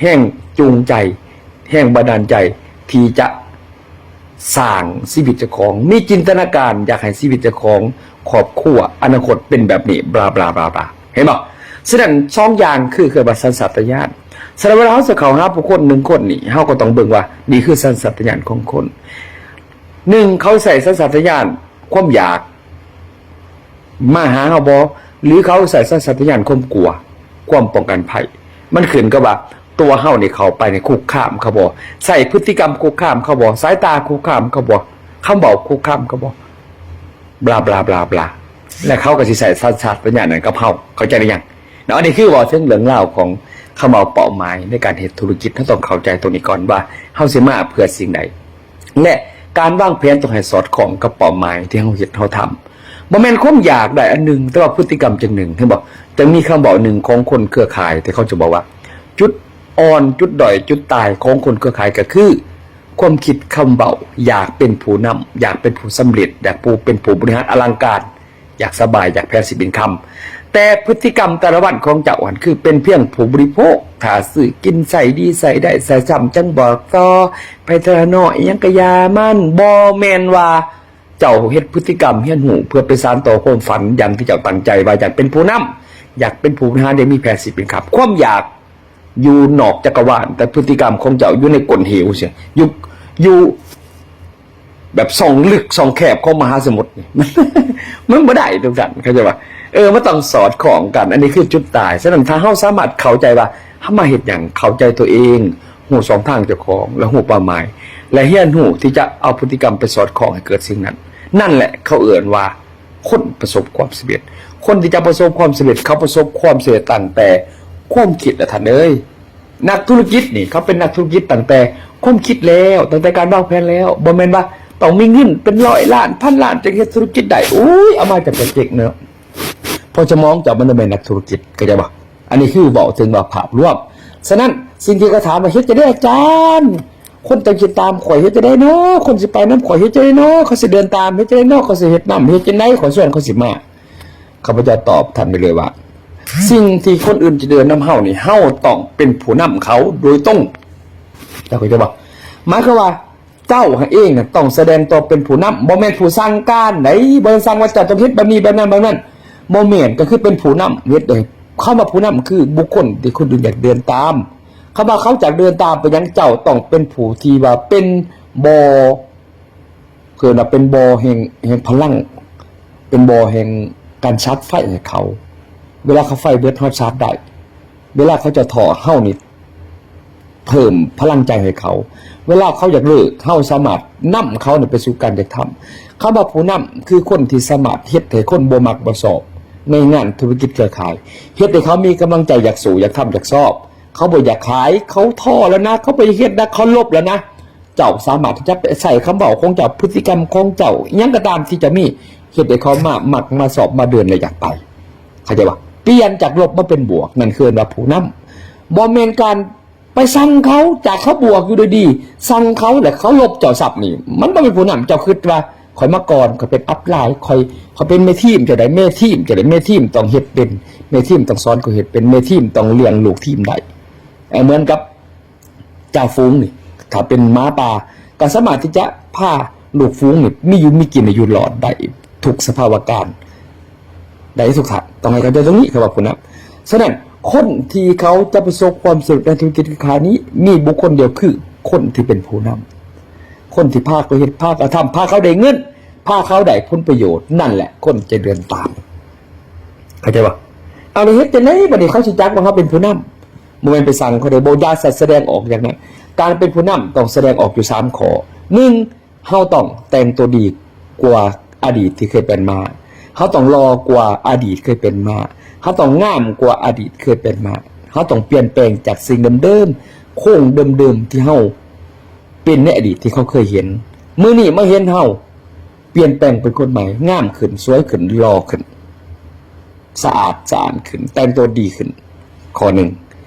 ແຮງຈູງໃຈ, ແຮງບັນດານໃຈທີ່ຈະສ້າງຊີວິດເຈົ້າຂອງ, ມີຈິນຕະນາການຢາກໃຫ້ຊີວິດເຈົ້າຂອງ, ຄອບຄົວ, ອະນາຄົດເປັນແບບນີ້, ບລາ ບລາ ບລາ ບລາ. ເຫັນບໍ່? ສະນັ້ນ ສອງຢ່າງຄື ເອີ້ນວ່າສັນຊາດຕະຍານ. ສະນັ້ນ ເວລາເຮົາຊິເຂົ້າຫາຜູ້ຄົນໜຶ່ງຄົນນີ້, ເຮົາກໍຕ້ອງເບິ່ງວ່ານີ້ຄືສັນຊາດຕະຍານຂອງຄົນ. ໜຶ່ງ ເຂົາໃຊ້ສັນຊາດຕະຍານຄວາມຢາກມາຫາເຮົາບໍ່ ຫຼື ເຂົາໃຊ້ສັນຊາດຕະຍານຄວາມກົວ, ຄວາມປ້ອງກັນໄພ? ມັນຂຶ້ນກັບວ່າຕົວເຮົານີ້ເຂົ້າໄປໃນຄຸກຄາມເຂົາບໍ່, ໃຊ້ພຶດຕິກຳຄຸກຄາມເຂົາບໍ່, ສາຍຕາຄຸກຄາມເຂົາບໍ່, ຄຳເວົ້າຄຸກຄາມເຂົາບໍ່, ບລາ ບລາ ບລາ ບລາ. ແລະ ເຂົາກໍຊິໃຊ້ສັນຊາດຕະຍານນັ້ນກັບເຮົາ, ເຂົ້າໃຈຫຼືຍັງ? ເນາະ ອັນນີ້ຄືເວົ້າເຖິງເລື່ອງລາວຂອງຄຳເວົ້າເປົ້າໝາຍໃນການເຮັດທຸລະກິດ. ເຮົາຕ້ອງເຂົ້າໃຈຕົງນີ້ກ່ອນວ່າເຮົາຊິມາເພື່ອສິ່ງໃດ ແລະ ການວາງແຜນຕ້ອງໃຫ້ສອດຄ່ອງກັບເປົ້າໝາຍທີ່ເຮົາເຮັດເຮົາທຳ. ບໍ່ແມ່ນຄວາມຢາກໄດ້ອັນໜຶ່ງ, ແຕ່ວ່າພຶດຕິກຳຈັ່ງໜຶ່ງ. ເຫັນບໍ່? ຈະມີຄຳເວົ້າໜຶ່ງຂອງຄົນເຄືອຂ່າຍທີ່ເຂົາຈະບອກວ່າ ຈຸດອ່ອນ, ຈຸດດ້ອຍ, ຈຸດຕາຍຂອງຄົນເຄືອຂ່າຍກໍຄື ຄວາມຄິດຄຳເວົ້າຢາກເປັນຜູ້ນຳ, ຢາກເປັນຜູ້ສຳເລັດ, ຢາກຜູ້ ເປັນຜູ້ບໍລິຫານອະລັງການ, ຢາກສະບາຍ, ຢາກ passive income. ແຕ່ພຶດຕິກຳແຕ່ລະວັນຂອງເຈົ້າຫັ້ນ ຄືເປັນພຽງຜູ້ບໍລິໂພກ, ຖ້າຊື້ກິນໃຊ້ດີໃຊ້ໄດ້ໃຊ້ຊ້ຳຈັ່ງບອກຕໍ່, ໄປທະລະເນາະ ອີ່ຫຍັງກະຢ່າມັນ. ບໍ່ແມ່ນວ່າເຈົ້າເຮັດພຶດຕິກຳຮຽນຮູ້ເພື່ອໄປສານຕໍ່ຄວາມຝັນຢ່າງທີ່ເຈົ້າຕັ້ງໃຈວ່າຢາກເປັນຜູ້ນຳ, ຢາກເປັນຜູ້ບໍລິຫານ ຢາກມີ passive income. ຄວາມຢາກ ຢູ່ນອກຈັກກະວານ, ແຕ່ພຶດຕິກຳຂອງເຈົ້າຢູ່ໃນກົ້ນເຫວຊີ້, ຢູ່ ຢູ່ແບບຊ່ອງລຶກຊ່ອງແຄບຂອງມະຫາສະໝຸດນີ້ ມັນ ມັນບໍ່ໄດ້ ທຸກທ່ານເຂົ້າໃຈບໍ່? ເອີ ມັນຕ້ອງສອດຄ່ອງກັນ, ອັນນີ້ຄືຈຸດຕາຍ. ສະນັ້ນ ຖ້າເຮົາສາມາດເຂົ້າໃຈວ່າເຮົາມາເຮັດຫຍັງ, ເຂົ້າໃຈຕົວເອງ, ຮູ້ຊ່ອງທາງເຈົ້າຂອງ ແລະ ຮູ້ເປົ້າໝາຍ ແລະ ຮຽນຮູ້ທີ່ຈະເອົາພຶດຕິກຳໄປສອດຄ່ອງໃຫ້ເກີດສິ່ງນັ້ນ, ນັ້ນແຫຼະເຂົາເອີ້ນວ່າ ຄົນປະສົບຄວາມສຳເລັດ. ຄົນທີ່ຈະປະສົບຄວາມສຳເລັດ, ເຂົາປະສົບຄວາມສຳເລັດຕັ້ງແຕ່ຄວາມຄິດລະທ່ານເອີຍ. ນັກທຸລະກິດນີ້ ເຂົາເປັນນັກທຸລະກິດຕັ້ງແຕ່ຄວາມຄິດແລ້ວ, ຕັ້ງແຕ່ການວາງແຜນແລ້ວ. ບໍ່ແມ່ນວ່າຕ້ອງມີເງິນເປັນຮ້ອຍລ້ານ, ພັນລ້ານ ຈຶ່ງເຮັດທຸລະກິດໄດ້. ໂອ້ຍ ເອົາມາຈາກກະເຈັກເນາະ. ເພາະສະໝອງເຈົ້າມັນບໍ່ແມ່ນນັກທຸລະກິດ, ເຂົ້າໃຈບໍ່? ອັນນີ້ຄືເວົ້າເຖິງວ່າພາບລວມ. ສະນັ້ນ ສິ່ງທີ່ເຂົາຖາມວ່າ ເຮັດຈັ່ງໃດອາຈານ? ຄົນຈະຄິດຕາມຂ້ອຍເຮັດຈັ່ງໃດເນາະ? ຄົນຊິໄປນຳຂ້ອຍເຮັດຈັ່ງໃດເນາະ? ເຂົາຊິເດີນຕາມເຮັດຈັ່ງໃດເນາະ? ເຂົາຊິເຮັດນຳເຮັດຈັ່ງໃດ? ຂ້ອຍຊວນເຂົາຊິມາ. ຂ້າພະເຈົ້າຕອບທ່ານໄປເລີຍວ່າ ສິ່ງທີ່ຄົນອື່ນຈະເດີນນຳເຮົານີ້ ເຮົາຕ້ອງເປັນຜູ້ນຳເຂົາໂດຍຕົງ. ເຈົ້າເຂົ້າໃຈບໍ່? ໝາຍຄວາມວ່າເຈົ້າເອງນະຕ້ອງສະແດງຕົວເປັນຜູ້ນຳ, ບໍ່ແມ່ນຜູ້ສັ່ງການໃດ, ບໍ່ໄດ້ສັ່ງວ່າເຈົ້າຕ້ອງເຮັດແບບນີ້ແບບນັ້ນແບບນັ້ນ. ບໍ່ແມ່ນ, ກໍຄືເປັນຜູ້ນຳເຮັດເດ້. ຄຳວ່າຜູ້ນຳຄືບຸກຄົນທີ່ຄົນອື່ນຢາກເດີນຕາມ. ຄຳວ່າເຂົາຈະເດີນຕາມໄປຫຍັງ, ເຈົ້າຕ້ອງເປັນຜູ້ທີ່ວ່າເປັນບໍ່ ເອີ້ນວ່າເປັນບໍ່ແຫ່ງ ແຫ່ງພະລັງ, ເປັນບໍ່ແຫ່ງການສາດໄຟໃຫ້ເຂົາ. ເວລາເຂົາໄຟເບິດ ເຮົາສາດໄດ້. ເວລາເຂົາເຈົ້າທໍ້ ເຮົານີ້ເພີ່ມພະລັງໃຈໃຫ້ເຂົາ. ເວລາເຂົາຢາກເລີກ ເຮົາສາມາດນຳເຂົານີ້ໄປສູ່ການຢາກທຳ. ຄຳວ່າຜູ້ນຳຄືຄົນທີ່ສາມາດເຮັດໃຫ້ຄົນບໍ່ມັກບໍ່ຊອບໃນງານທຸລະກິດເຄືອຂ່າຍ, ເຮັດໃຫ້ເຂົາມີກຳລັງໃຈຢາກສູ້, ຢາກທຳ, ຢາກຊອບ. ເຂົາບໍ່ຢາກຂາຍ, ເຂົາທໍ້ແລ້ວນະ, ເຂົາບໍ່ຢາກເຮັດນະ, ເຂົາລົບແລ້ວນະ. ເຈົ້າສາມາດທີ່ຈະໄປໃຊ້ຄຳເວົ້າຂອງເຈົ້າ, ພຶດຕິກຳຂອງເຈົ້າ, ອີ່ຫຍັງກໍຕາມທີ່ເຈົ້າມີ, ເຮັດໃຫ້ເຂົາມາມັກ, ມາຊອບ, ມາເດີນ ແລະ ຢາກໄປ. ເຂົ້າໃຈບໍ່? ປ່ຽນຈາກລົບມາເປັນບວກ, ນັ້ນຄືເອີ້ນວ່າຜູ້ນຳ. ບໍ່ແມ່ນການໄປສັ່ງເຂົາ, ຈາກເຂົາບວກຢູ່ດີໆ, ສັ່ງເຂົາ ແລະ ເຂົາລົບເຈົ້າຊ້ຳນີ້, ມັນບໍ່ແມ່ນຜູ້ນຳ. ເຈົ້າຄິດວ່າ ຂ້ອຍມາກ່ອນ, ຂ້ອຍເປັນອັບລາຍ, ຂ້ອຍ, ຂ້ອຍເປັນແມ່ທີມ, ເຈົ້າໄດ້ແມ່ທີມ, ເຈົ້າໄດ້ແມ່ທີມຕ້ອງເຮັດເປັນ, ແມ່ທີມຕ້ອງສອນເຂົາເຮັດເປັນ, ແມ່ທີມຕ້ອງລ້ຽງລູກທີມໄດ້. ເອີ, ເໝືອນກັບ ຈ່າຝູງນີ້ ຖ້າເປັນໝາປ່າ ກໍສາມາດທີ່ຈະພາລູກຝູງນີ້ມີຢູ່ມີກິນ ແລະ ຢູ່ລອດໄດ້ທຸກສະພາວະການ ໄດ້ທຸກທ່ານ. ຕ້ອງໃຫ້ເຂົ້າໃຈຕົງນີ້ ຄຳວ່າຜູ້ນຳ. ສະນັ້ນ ຄົນທີ່ເຂົາຈະປະສົບຄວາມສຳເລັດໃນທຸລະກິດຄ້ານີ້ ມີບຸກຄົນດຽວ ຄືຄົນທີ່ເປັນຜູ້ນຳ. ຄົນທີ່ພາເຂົາເຮັດ ພາເຂົາທຳ ພາເຂົາໄດ້ເງິນ ພາເຂົາໄດ້ຜົນປະໂຫຍດ ນັ້ນແຫຼະຄົນຈະເດີນຕາມ. ເຂົ້າໃຈບໍ່? ເອົາ ແລ້ວເຮັດຈັ່ງໃດບັດນີ້ເຂົາຊິຈັກວ່າເຮົາເປັນຜູ້ນຳ? ບໍ່ແມ່ນໄປສັ່ງເຂົາເດີ ບໍ່ ຢ່າສະແດງອອກຢ່າງນັ້ນ. ການເປັນຜູ້ນຳຕ້ອງສະແດງອອກຢູ່ສາມຂໍ້. ໜຶ່ງ ເຮົາຕ້ອງແຕ່ງຕົວດີກວ່າອະດີດທີ່ເຄີຍເປັນມາ. ເຮົາຕ້ອງຫຼໍ່ກວ່າອະດີດເຄີຍເປັນມາ. ເຮົາຕ້ອງງາມກວ່າອະດີດເຄີຍເປັນມາ. ເຮົາຕ້ອງປ່ຽນແປງຈາກສິ່ງເດີມໆ ໂຄງເດີມໆ ທີ່ເຮົາເປັນໃນອະດີດທີ່ເຂົາເຄີຍເຫັນ. ມື້ນີ້ມາເຫັນເຮົາປ່ຽນແປງເປັນຄົນໃໝ່, ງາມຂຶ້ນ, ສວຍຂຶ້ນ, ຫຼໍ່ຂຶ້ນ, ສະອາດສະອ້ານຂຶ້ນ, ແຕ່ງຕົວດີຂຶ້ນ. ຂໍ້ໜຶ່ງ.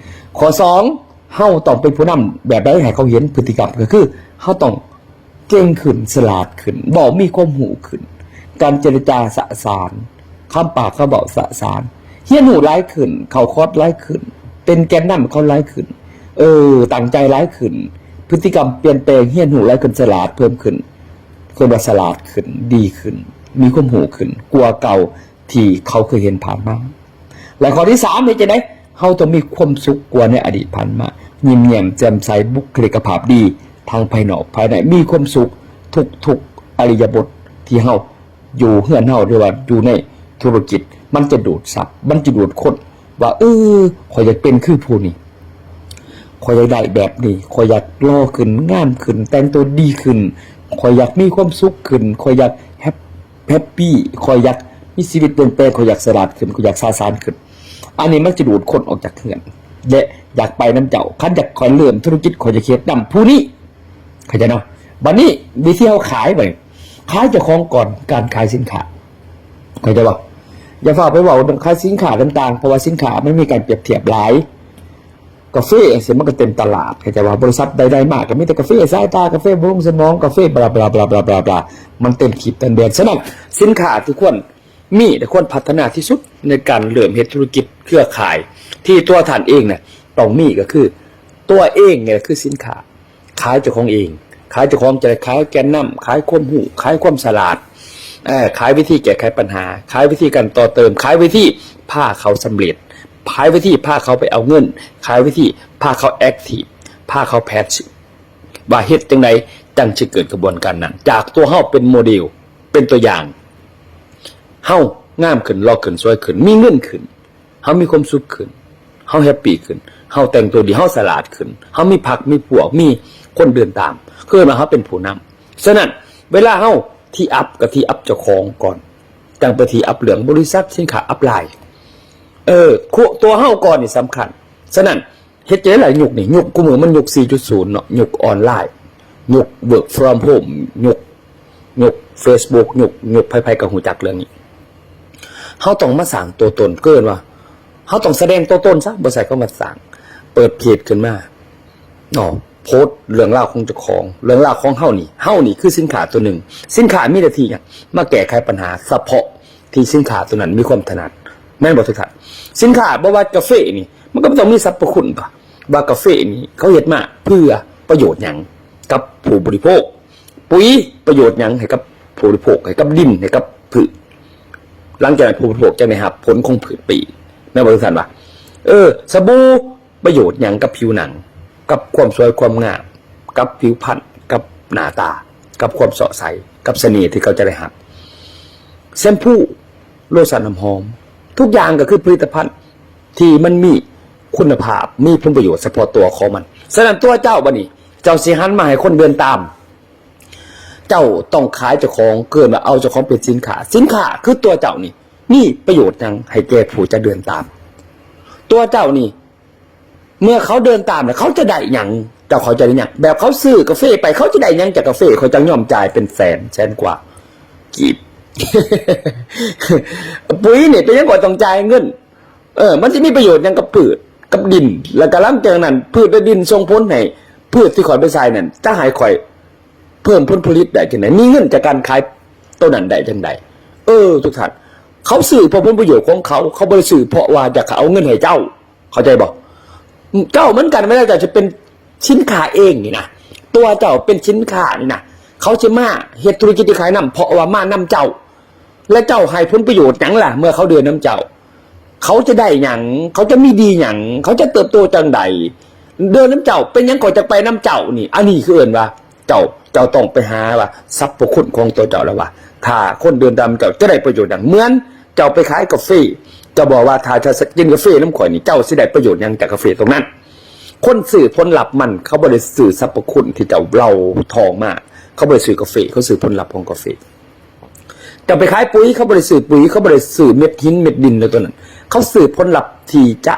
ຂໍ້ສອງ ເຮົາຕ້ອງເປັນຜູ້ນຳແບບໃດໃຫ້ເຂົາເຫັນພຶດຕິກຳ? ກໍຄືເຮົາຕ້ອງ ເກັ່ງຂຶ້ນ, ສະຫຼາດຂຶ້ນ, ເວົ້າມີຄວາມຮູ້ຂຶ້ນ, ການເຈລະຈາສະສານ, ຄຳປາກຄຳເວົ້າສະສານ, ຮຽນຮູ້ຫຼາຍຂຶ້ນ, ເຂົ້າຄອດຫຼາຍຂຶ້ນ, ເປັນແກນນຳເຂົາຫຼາຍຂຶ້ນ, ເອີ ຕັ້ງໃຈຫຼາຍຂຶ້ນ, ພຶດຕິກຳປ່ຽນແປງ, ຮຽນຮູ້ຫຼາຍຂຶ້ນ, ສະຫຼາດເພີ່ມຂຶ້ນ, ເອີ້ນວ່າສະຫຼາດຂຶ້ນ, ດີຂຶ້ນ, ມີຄວາມຮູ້ຂຶ້ນກວ່າເກົ່າ ທີ່ເຂົາເຄີຍເຫັນຜ່ານມາ. ແລະ ຂໍ້ທີສາມ ເຮັດຈັ່ງໃດ? ເຮົາຕ້ອງມີຄວາມສຸກກວ່າໃນອະດີດຜ່ານມາ, ຍິ້ມແຍ້ມແຈ່ມໃສ, ບຸກຄະລິກກະພາບດີ ທັງພາຍນອກພາຍໃນ, ມີຄວາມສຸກທຸກໆ ອິລິຍາບົດທີ່ເຮົາຢູ່ເຮືອນເຮົາ ຫຼືວ່າຢູ່ໃນທຸລະກິດ, ມັນຈະດູດຊັບ, ມັນຈະດູດຄົນ ວ່າ ເອີ ຂ້ອຍຢາກເປັນຄືຜູ້ນີ້, ຂ້ອຍຢາກໄດ້ແບບນີ້, ຂ້ອຍຢາກຫຼໍ່ຂຶ້ນ, ງາມຂຶ້ນ, ແຕ່ງຕົວດີຂຶ້ນ, ຂ້ອຍຢາກມີຄວາມສຸກຂຶ້ນ, ຂ້ອຍຢາກແຮັບ ແຮັບປີ້, ຂ້ອຍຢາກມີຊີວິດປ່ຽນແປງ, ຂ້ອຍຢາກສະຫຼາດຂຶ້ນ, ຂ້ອຍຢາກສະອາດສະອ້ານຂຶ້ນ. ອັນນີ້ມັນຈະດູດຄົນອອກຈາກເຮືອນ ແລະ ຢາກໄປນຳເຈົ້າ. ຄັນຢາກ ຂ້ອຍເລີ່ມທຸລະກິດ, ຂ້ອຍຢາກເຮັດນຳຜູ້ນີ້. ເຂົ້າໃຈເນາະ? ບັດນີ້ວິທີເຮົາຂາຍ, ບັດນີ້ຂາຍເຈົ້າຂອງກ່ອນ, ການຂາຍສິນຄ້າ. ເຂົ້າໃຈບໍ່? ຢ່າຟ້າວໄປເວົ້າເລື່ອງຂາຍສິນຄ້າຕ່າງໆ, ເພາະວ່າສິນຄ້າມັນມີການປຽບທຽບຫຼາຍ. ກາເຟຈັ່ງຊີ້ ມັນກໍເຕັມຕະຫຼາດ, ເຂົ້າໃຈວ່າບໍລິສັດໃດໆມາກໍມີແຕ່ກາເຟ, ສາຍຕາ, ກາເຟບຳລຸງສະໝອງ, ກາເຟບລາໆໆໆ ມັນເຕັມຂີດເຕັມແບຣນ. ສະນັ້ນ ສິນຄ້າທີ່ຄວນມີ ແລະ ຄວນພັດທະນາທີ່ສຸດໃນການເລີ່ມເຮັດທຸລະກິດເຄືອຂ່າຍ ທີ່ຕົວທ່ານເອງນະຕ້ອງມີ ກໍຄືຕົວເອງນີ້ແຫຼະຄືສິນຄ້າ. ຂາຍເຈົ້າຂອງເອງ, ຂາຍເຈົ້າຂອງຈະໄດ້ຂາຍແກນນຳ, ຂາຍຄວາມຮູ້, ຂາຍຄວາມສະຫຼາດ, ເອີ ຂາຍວິທີແກ້ໄຂບັນຫາ, ຂາຍວິທີການຕໍ່ເຕີມ, ຂາຍວິທີພາເຂົາສຳເລັດ, ຂາຍວິທີພາເຂົາໄປເອົາເງິນ, ຂາຍວິທີພາເຂົາແອັກທີບ, ພາເຂົາແພສຊີບ ວ່າເຮັດຈັ່ງໃດຈັ່ງຊິເກີດຂະບວນການນັ້ນ. ຈາກຕົວເຮົາເປັນໂມເດລ, ເປັນຕົວຢ່າງ, ເຮົາງາມຂຶ້ນ, ຫຼໍ່ຂຶ້ນ, ສວຍຂຶ້ນ, ມີເງິນຂຶ້ນ, ເຮົາມີຄວາມສຸກຂຶ້ນ, ເຮົາແຮັບປີ້ຂຶ້ນ, ເຮົາແຕ່ງຕົວດີ, ເຮົາສະຫຼາດຂຶ້ນ, ເຮົາມີພັກມີພວກ, ມີຄົນເດີນຕາມ, ຄືວ່າເຮົາເປັນຜູ້ນຳ. ສະນັ້ນ ເວລາເຮົາທີອັບກໍທີອັບເຈົ້າຂອງກ່ອນ, ຈັ່ງໄປທີອັບເລື່ອງບໍລິສັດ, ສິນຄ້າ, ອັບລາຍ. ເອີ ຕົວເຮົາກ່ອນນີ້ສຳຄັນ. ສະນັ້ນ ເຮັດຈັ່ງໃດລະຍຸກນີ້? ຍຸກ ຄູ່ມື້ມັນຍຸກສີ່ຈຸດສູນເນາະ, ຍຸກອອນລາຍ, ຍຸກ work from home, ຍຸກ ຍຸກ Facebook, ຍຸກ ຍຸກ ໃຜໆກໍຮູ້ຈັກເລື່ອງນີ້. ເຮົາຕ້ອງມາສ້າງຕົວຕົນ, ເອີ້ນວ່າເຮົາຕ້ອງສະແດງຕົວຕົນຊະ, ບໍ່ໃຊ້ຄຳວ່າສ້າງ. ເປີດເພຈຂຶ້ນມາເນາະ, ໂພສເລື່ອງລາວຂອງເຈົ້າຂອງ, ເລື່ອງລາວຂອງເຮົານີ້, ເຮົານີ້ຄືສິນຄ້າຕົວໜຶ່ງ. ສິນຄ້າມີໜ້າທີ່ຫຍັງ? ມາແກ້ໄຂບັນຫາສະເພາະ ທີ່ສິນຄ້າຕົວນັ້ນມີຄວາມຖະໜັດ, ແມ່ນບໍ່ທຸກທ່ານ? ສິນຄ້າບໍ່ວ່າກາເຟນີ້ ມັນກໍຕ້ອງມີສັບພະຄຸນ ວ່າກາເຟນີ້ເຂົາເຮັດມາເພື່ອປະໂຫຍດຫຍັງກັບຜູ້ບໍລິໂພກ, ປຸ໋ຍປະໂຫຍດຫຍັງໃຫ້ກັບຜູ້ບໍລິໂພກ, ໃຫ້ກັບດິນ, ໃຫ້ກັບພືດ. ຫຼັງຈາກນັ້ນຜູ້ບໍລິໂພກຈະໄດ້ຮັບຜົນຂອງພືດປີ, ແມ່ນບໍ່ທຸກທ່ານ? ວ່າ ເອີ ສະບູ ປະໂຫຍດຫຍັງກັບຜິວໜັງ, ກັບຄວາມສວຍຄວາມງາມ, ກັບຜິວພັນ, ກັບໜ້າຕາ, ກັບຄວາມເຊາະໃສ, ກັບສະເໜ່ທີ່ເຂົາຈະໄດ້ຮັບ. ແຊມພູ, ໂລຊັນ, ນ້ຳຫອມ, ທຸກຢ່າງກໍຄືຜະລິດຕະພັນທີ່ມັນມີຄຸນນະພາບ, ມີຜົນປະໂຫຍດສະເພາະຕົວຂອງມັນ. ສະນັ້ນ ຕົວເຈົ້າບັດນີ້ ເຈົ້າຊິຫັນມາໃຫ້ຄົນເດີນຕາມ, ເຈົ້າຕ້ອງຂາຍເຈົ້າຂອງ, ເອີ້ນວ່າເອົາເຈົ້າຂອງເປັນສິນຄ້າ. ສິນຄ້າຄືຕົວເຈົ້ານີ້ ມີປະໂຫຍດຫຍັງໃຫ້ແກ່ຜູ້ຈະເດີນຕາມ? ຕົວເຈົ້ານີ້ ເມື່ອເຂົາເດີນຕາມແລ້ວ ເຂົາຈະໄດ້ຫຍັງ? ເຈົ້າເຂົາຈະໄດ້ຫຍັງ? ແບບເຂົາຊື້ກາເຟໄປ ເຂົາຈະໄດ້ຫຍັງຈາກກາເຟ? ເຂົາຈັ່ງຍອມຈ່າຍເປັນແສນ, ແສນກວ່າກີບ. ປຸ໋ຍນີ້ເປັນຫຍັງຂ້ອຍຕ້ອງຈ່າຍເງິນ? ເອີ ມັນຊິມີປະໂຫຍດຫຍັງກັບພືດ, ກັບດິນ? ແລ້ວກໍຫຼັງຈາກນັ້ນ ພືດ ແລະ ດິນສົ່ງຜົນໃຫ້ພືດທີ່ຂ້ອຍໄປໃສ່ນັ້ນ ຈະໃຫ້ຂ້ອຍເພີ່ມຜົນຜະລິດໄດ້ຈັ່ງໃດ? ມີເງິນຈາກການຂາຍໂຕນັ້ນໄດ້ຈັ່ງໃດ? ເອີ ທຸກທ່ານ, ເຂົາຊື້ເພື່ອຜົນປະໂຫຍດຂອງເຂົາ, ເຂົາບໍ່ໄດ້ຊື້ເພາະວ່າຢາກເອົາເງິນໃຫ້ເຈົ້າ. ເຂົ້າໃຈບໍ່? ເຈົ້າເໝືອນກັນ, ເວລາເຈົ້າຈະເປັນສິນຄ້າເອງນີ້ນະ, ຕົວເຈົ້າເປັນສິນຄ້ານີ້ນະ, ເຂົາຊິມາເຮັດທຸລະກິດທີ່ຂາຍນຳ ເພາະວ່າມານຳເຈົ້າ. ແລະ ເຈົ້າໃຫ້ຜົນປະໂຫຍດຫຍັງລະ ເມື່ອເຂົາເດີນນຳເຈົ້າ? ເຂົາຈະໄດ້ຫຍັງ? ເຂົາຈະມີດີຫຍັງ? ເຂົາຈະເຕີບໂຕຈັ່ງໃດ? ເດີນນຳເຈົ້າ ເປັນຫຍັງຂ້ອຍຈະໄປນຳເຈົ້ານີ້? ອັນນີ້ຄືເອີ້ນວ່າ ເຈົ້າ ເຈົ້າຕ້ອງໄປຫາວ່າສັບພະຄຸນຂອງຕົວເຈົ້າແລ້ວວ່າ ຖ້າຄົນເດີນຕາມເຈົ້າຈະໄດ້ປະໂຫຍດຫຍັງ. ເໝືອນເຈົ້າໄປຂາຍກາເຟ ເຈົ້າບອກວ່າ ຖ້າເຈົ້າກິນກາເຟນຳຂ້ອຍນີ້ ເຈົ້າຊິໄດ້ປະໂຫຍດຫຍັງຈາກກາເຟຕົງນັ້ນ. ຄົນຊື້ຜົນລັບມັນ ເຂົາບໍ່ໄດ້ຊື້ສັບພະຄຸນທີ່ເຈົ້າເລົ່າທ່ອງມາ. ເຂົາບໍ່ໄດ້ຊື້ກາເຟ ເຂົາຊື້ຜົນລັບຂອງກາເຟ. ເຈົ້າໄປຂາຍປຸ໋ຍ ເຂົາບໍ່ໄດ້ຊື້ປຸ໋ຍ ເຂົາບໍ່ໄດ້ຊື້ເມັດຫີນເມັດດິນແລ້ວຕົວນັ້ນ. ເຂົາຊື້ຜົນລັບທີ່ຈະ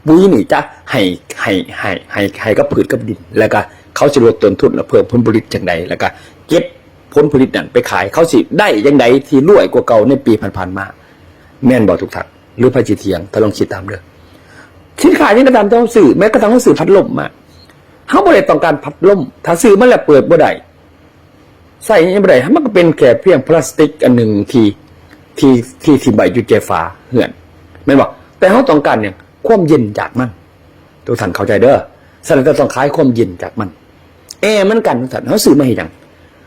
ປຸ໋ຍນີ້ຈະໃຫ້ ໃຫ້ ໃຫ້ ໃຫ້ ໃຫ້ກັບພືດກັບດິນ ແລ້ວກະເຂົາຊິລົດຕົ້ນທຶນ ແລະ ເພີ່ມຜົນຜະລິດຈັ່ງໃດ ແລ້ວກະເກັບຜົນຜະລິດນັ້ນໄປຂາຍ ເຂົາຊິໄດ້ຈັ່ງໃດທີ່ລວຍກວ່າເກົ່າໃນປີຜ່ານໆມາ. ແມ່ນບໍ່ທຸກທ່ານ? ຫຼືໃຜຊິຖຽງ? ທ່ານລອງຄິດຕາມເດີ້. ສິນຄ້າຫຍັງກໍຕາມທີ່ເຮົາຊື້ ແມ້ກະທັ້ງເຮົາຊື້ພັດລົມມາ ເຮົາບໍ່ໄດ້ຕ້ອງການພັດລົມ ຖ້າຊື້ມາແລ້ວເປີດບໍ່ໄດ້ ໃຊ້ຫຍັງບໍ່ໄດ້ ມັນກໍເປັນແຄ່ພຽງພລາສຕິກອັນໜຶ່ງທີ່ ທີ່ ທີ່ ທີ່ໄວ້ຢູ່ແຈຝາເຮືອນ ແມ່ນບໍ່? ແຕ່ເຮົາຕ້ອງການຫຍັງ? ຄວາມເຢັນຈາກມັນ. ທຸກທ່ານເຂົ້າໃຈເດີ້. ສະນັ້ນເຈົ້າຕ້ອງຂາຍຄວາມເຢັນຈາກມັນ. ແອມັນກັນ ທ່ານ ເຮົາຊື້ມາເຮັດຫຍັງ?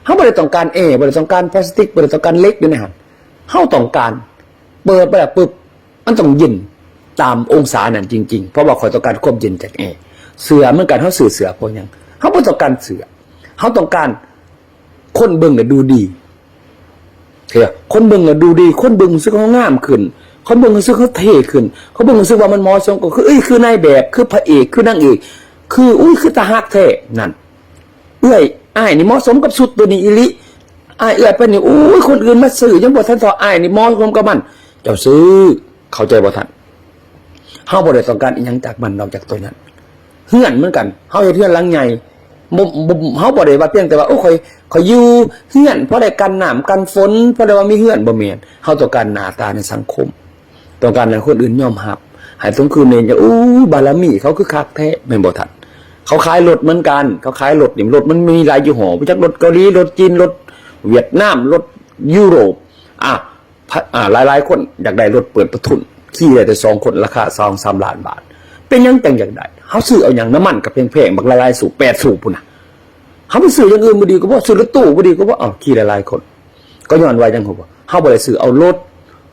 ເຮົາບໍ່ໄດ້ຕ້ອງການແອ ບໍ່ໄດ້ຕ້ອງການພລາສຕິກ ບໍ່ໄດ້ຕ້ອງການເຫຼັກຢູ່ໃນຫັ້ນ. ເຮົາຕ້ອງການ ເປີດໄປແລ້ວປຶບ ມັນຕ້ອງເຢັນຕາມອົງສານັ້ນຈິງໆ ເພາະວ່າຂ້ອຍຕ້ອງການຄວາມເຢັນຈາກແອ. ເສື້ອເໝືອນກັນ ເຮົາຊື້ເສື້ອເພາະຫຍັງ? ເຮົາບໍ່ຕ້ອງການເສື້ອ ເຮົາຕ້ອງການຄົນເບິ່ງແລ້ວດູດີ. ເຫັນບໍ່? ຄົນເບິ່ງແລ້ວດູດີ ຄົນເບິ່ງຮູ້ສຶກເຮົາງາມຂຶ້ນ ຄົນເບິ່ງຮູ້ສຶກເຮົາເທ່ຂຶ້ນ ຄົນເບິ່ງຮູ້ສຶກວ່າມັນເໝາະສົມ ກໍຄື ເອີຍ ຄືນາຍແບບ ຄືພະເອກ ຄືນາງເອກ ຄື ອຸ້ຍ ຄືຕາຮັກແທ້ ນັ້ນ ເອື້ອຍ ອ້າຍນີ້ເໝາະສົມກັບຊຸດໂຕນີ້ອີ່ຫຼີ ອ້າຍເອື້ອຍໄປນີ້ ໂອ້ຍ ຄົນອື່ນມາຊື້ຍັງບໍ່ທັນເທົ່າອ້າຍນີ້ເໝາະສົມກັບມັນ ເຈົ້າຊື້. ເຂົ້າໃຈບໍ່ທ່ານ? ເຮົາບໍ່ໄດ້ຕ້ອງການອີ່ຫຍັງຈາກມັນນອກຈາກໂຕນັ້ນ. ເຮືອນເໝືອນກັນ ເຮົາເຮັດເຮືອນຫຼັງໃຫຍ່ ບໍ່ ບໍ່ ເຮົາບໍ່ໄດ້ວ່າພຽງແຕ່ວ່າ ໂອ້ ຂ້ອຍ ຂ້ອຍຢູ່ເຮືອນພໍໄດ້ກັນນ້ຳກັນຝົນ ພໍໄດ້ວ່າມີເຮືອນ ບໍ່ແມ່ນ. ເຮົາຕ້ອງການໜ້າຕາໃນສັງຄົມ ຕ້ອງການໃຫ້ຄົນອື່ນຍອມຮັບ ໃຫ້ສົມຄືນໃນ ໂອ້ ບາລະມີເຂົາຄືຄັກແທ້ ແມ່ນບໍ່ທ່ານ? ເຂົາຂາຍລົດເໝືອນກັນ ເຂົາຂາຍລົດນີ້ ລົດມັນມີຫຼາຍຍີ່ຫໍ້ ບໍ່ຈັກ ລົດເກົາຫຼີ ລົດຈີນ ລົດຫວຽດນາມ ລົດຢູໂຣບ ອາ ອາ ຫຼາຍໆຄົນຢາກໄດ້ລົດເປີດປະທຸນ ຂີ່ໄດ້ແຕ່ສອງຄົນ ລາຄາສອງສາມລ້ານບາດ. ເປັນຫຍັງຈັ່ງຢາກໄດ້? ເຮົາຊື້ເອົາຫຍັງ? ນ້ຳມັນກໍແພງໆ ບັກຫຼາຍໆສູບ ແປດສູບພຸ້ນນະ. ເຮົາໄປຊື້ຢ່າງອື່ນບໍ່ດີກວ່າບໍ່? ຊື້ລົດຕູ້ບໍ່ດີກວ່າບໍ່? ເອົາ ຂີ່ຫຼາຍໆຄົນ ກໍຍ້ອນວ່າຫຍັງຮູ້ບໍ່? ເຮົາບໍ່ໄດ້ຊື້ເອົາລົດ